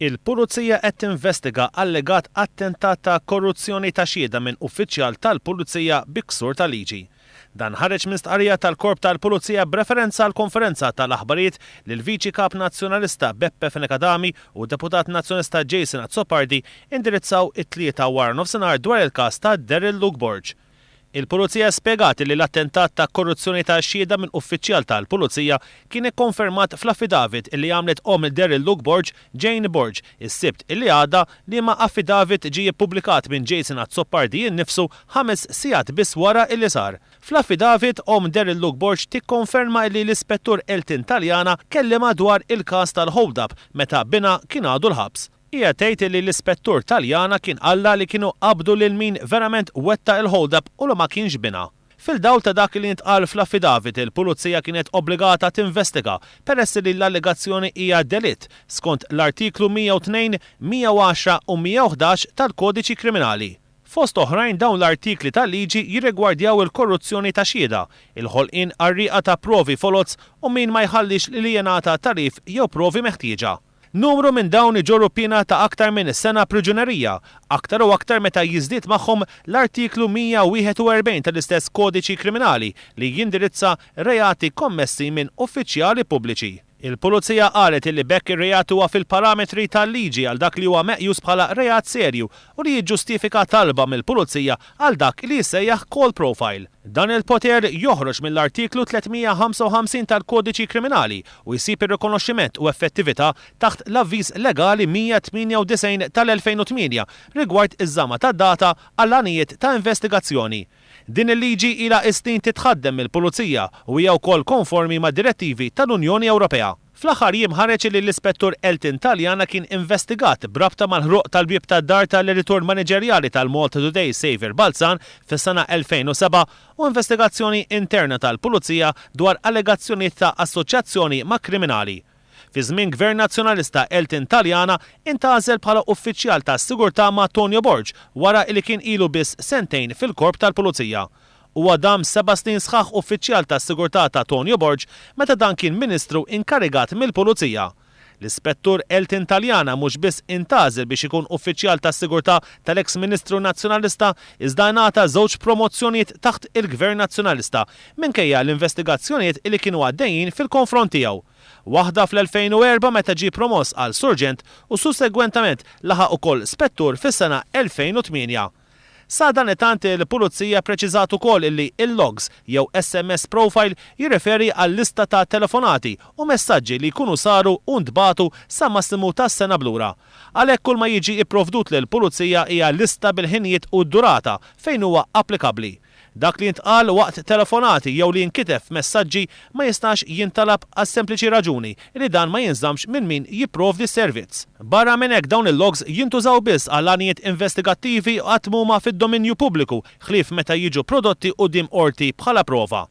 Il-Pulizija qed tinvestiga allegat attentat ta' korruzzjoni ta' xhieda minn uffiċjal tal-Pulizija bi ksur ta' liġi. Dan ħareġ minn stqarrija tal-Korp tal-Pulizija b'referenza għall-konferenza tal-aħbarijiet li l-Viċi Kap Nazzjonalista Beppe Fenech Adami u d-Deputat Nazzjonalista Jason Azzopardi indirizzaw it-Tlieta waranofsinhar dwar il-każ ta' Daryl Luke Borg. Il-Pulizija spjegat li l-attentat ta' korruzzjoni ta' xhieda minn uffiċjal tal-Pulizija kien ikkonfermat fl-affidavit li għamlet omm Daryl Luke Borg, Jane Borg, is-Sibt illi għadda, liema affidavit ġie ppubblikat minn Jason Azzopardi innifsu ħames sigħat biss wara illi sar. Fl-affidavit, omm Daryl Luke Borg tikkonferma illi l-Ispettur Elton Taliana kellimha dwar il-każ tal-hold-up meta binha kien għadu l-ħabs. Hija tgħid li l-ispettur Taljana kien qallha li kienu qabdu lil min verament wettaq il-hold-up u li ma kienx binha. Fil-dawl ta' dak li ntqal fl-affidavit, il-Pulizija kienet obbligata tinvestiga peress li l-allegazzjoni hija delitt skont l-Artiklu 102, 110 u 111 tal-Kodiċi Kriminali. Fost oħrajn dawn l-artikli tal-liġi jirrigwardjaw il-korruzzjoni ta' xhieda, il-ħolqien qarrieqa ta' provi foloz u min ma jħallix li jingħata tagħrif jew provi meħtieġa. Numru minn dawn iġorru piena ta' aktar minn sena priġunerija, aktar u aktar meta jiżdied magħhom l-Artiklu 141 tal-istess Kodiċi Kriminali li jindirizza reati kommessi minn uffiċjali pubbliċi. Il-Pulizija qalet illi b'hekk ir-reat huwa fil-parametri tal-liġi għal dak li huwa meqjus bħala reat serju u li jiġġustifika talba mill-Pulizija għal dak li jissejjaħ call profile. Dan il-poter joħroġ mill-Artiklu 355 tal-Kodiċi Kriminali u jsib ir-rikonoxximent u effettività taħt l-Avviż Legali 198 tal-2008 rigward iż-żamma tad-data għal għanijiet ta' investigazzjoni. Din il-liġi ilha s-snin titħaddem mill-Pulizija u hija wkoll konformi mad-direttivi tal-Unjoni Ewropea. Fl-aħħar jiem ħareġ li l-Ispettur Elton Taliana kien investigat b'rabta mal-ħruq tal-bieb tad-dar tal-editur maniġerjali tal-Malta Today Saviour Balzan fis-sena 2007 u investigazzjoni interna tal-Pulizija dwar allegazzjonijiet ta' assoċjazzjoni ma' kriminali. Fi żmien Gvern Nazzjonalista Elton Taliana intgħażel bħala uffiċjal tas-sigurtà ma' Tonio Borg wara li kien ilu biss sentejn fil-Korp tal-Pulizija. Huwa dam seba' snin sħaħ uffiċjal tas-sigurtà ta' Tonio Borg meta dan kien Ministru inkarigat mill-Pulizija. L-Ispettur Elton Taliana mhux biss intgħażel biex ikun uffiċjal tas-sigurtà tal-eks Ministru Nazzjonalista iżda ingħata żewġ promozzjonijiet taħt il-Gvern Nazzjonalista minkejja l-investigazzjonijiet li kienu għaddejjin fil-konfront tiegħu. Waħda fl-2004 meta ġie promoss għal Surġent u sussegwentament laħaq ukoll Spettur fis-sena 2008. Sadanittant il-Pulizija ppreċiżat ukoll illi il-logs jew SMS profile jirreferi għal lista ta' telefonati u messaġġi li jkunu saru u ntbagħtu sa massimu ta' sena b'lura. Għalhekk kull ma jiġi pprovdut lill-Pulizija hija lista bil-ħinijiet u d-durata fejn huwa applikabbli. Dak li jintqal waqt telefonati jew li jinkiteb f'messaġġi ma jistax jintalab għas-sempliċi raġuni li dan ma jinżammx minn min jipprovdi s-servizz. Barra minn hekk dawn il-logs jintużaw biss għal għanijiet investigattivi u qatt m'huma fid-dominju pubbliku ħlief meta jiġu prodotti quddiem qorti bħala prova.